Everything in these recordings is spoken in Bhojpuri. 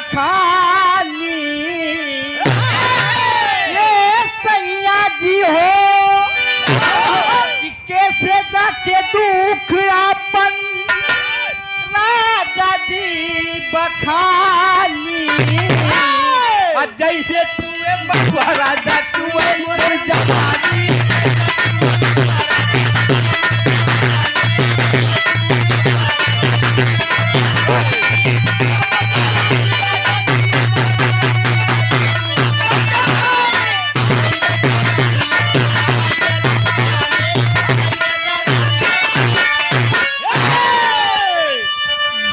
बखानी। ये सैया जी हो कि कैसे जाके दुख अपन राजा जी बखानी। आ जैसे तुए बबुआ राजा तुए मोर जवानी।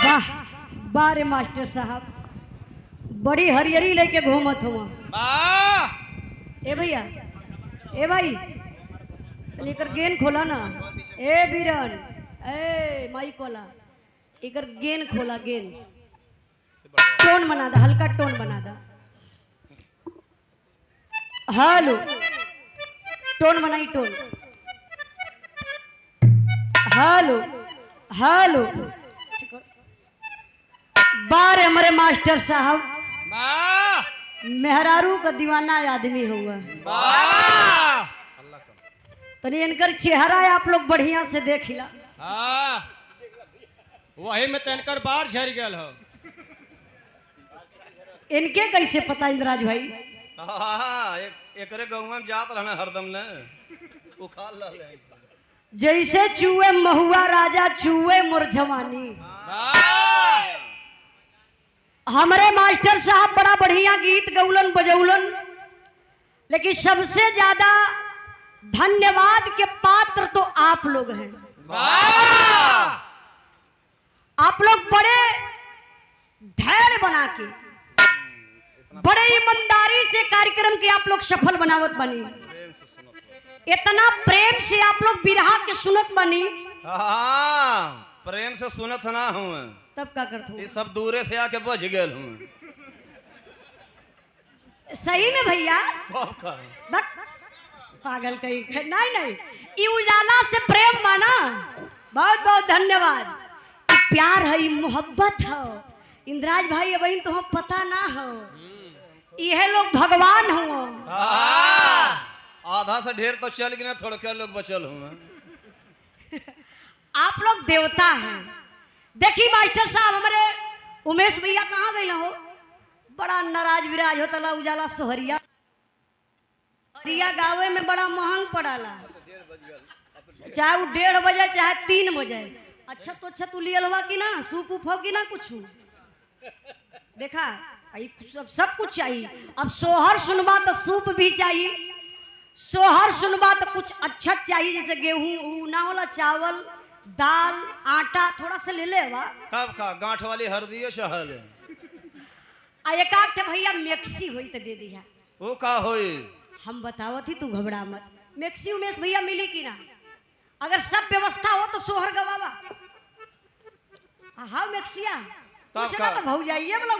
वाह बारे मास्टर साहब, बड़ी हरियरी लेके घूमत हुआ। वाह। ए भैया, ए भाई, तनी एकर गेन खोला ना। ए बीरन, ए माइक वाला, एकर गेन खोला, गेन टोन बना दा, हल्का टोन बना दा। हेलो, टोन बनाई, टोन। हेलो हेलो, बारे हमारे मास्टर साहब, वाह। मेहरारू का दीवाना आदमी हुआ। वाह। तनी इनकर चेहरा आप लोग बढ़िया से देखिला। हाँ, वही में तनकर बार झड़ गल हो। इनके कैसे पता इंद्राज भाई? हाँ, एकरे गौवा में जात रहना हरदम ने उखाड़ रहले। जैसे चूहे महुआ राजा चूहे मोर जवानी। वाह। हमारे मास्टर साहब बड़ा बढ़िया गीत गौलन बजौलन, लेकिन सबसे ज्यादा धन्यवाद के पात्र तो आप लोग हैं। वाह। आप लोग बड़े धैर्य बना के, बड़े ईमानदारी से कार्यक्रम के आप लोग सफल बनावत बनी। इतना प्रेम से आप लोग बिरहा के सुनत बनी। हाँ, प्रेम से सुनत ना हूँ। तब का करत ये हूँ? सब दूरे से आके बच गए हूँ। सही में भैया? तब का? बक पागल कहीं के। नहीं नहीं, ई उजाला से प्रेम माना। बहुत बहुत धन्यवाद। ई प्यार है, ई मोहब्बत है। इंद्राज भाई, अब तो हम पता ना हो, यह लोग भगवान हो। हाँ, आधा से ढेर तो चल गए, थोड़े क्या लोग बचल हूँ। आप लोग देवता हैं। देखी मास्टर साहब, हमारे उमेश भैया कहाँ गए हो? बड़ा नाराज विराज होता। उजाला सोहरिया सोहरिया गावे में बड़ा महंग पड़ाला, चाहे वो 1:30 बजे चाहे 3 बजे। अच्छा तो अच्छा, तू लियल हुआ कि ना? सूप उप हो कि ना कुछ? देखा, आई सब सब कुछ चाहिए। अब सोहर सुनबा तो सूप भी चाहिए, सोहर सुनबा तो कुछ अच्छा चाहिए, जैसे गेहूं ऊ ना होला, चावल दाल आटा थोड़ा सा ले ले वा। तब का? गांठ वाली हरदियो चहल। आ एकाक थे भैया मैक्सी हुई तो दे दिया। वो का होई? हम बतावत ही, तू घबरा मत। मैक्सी उमेश भैया मिली कि ना? अगर सब व्यवस्था हो तो सोहर गवावा। हाँ, मैक्सिया तब कुछ ना का? तो भौ जाइए बोला।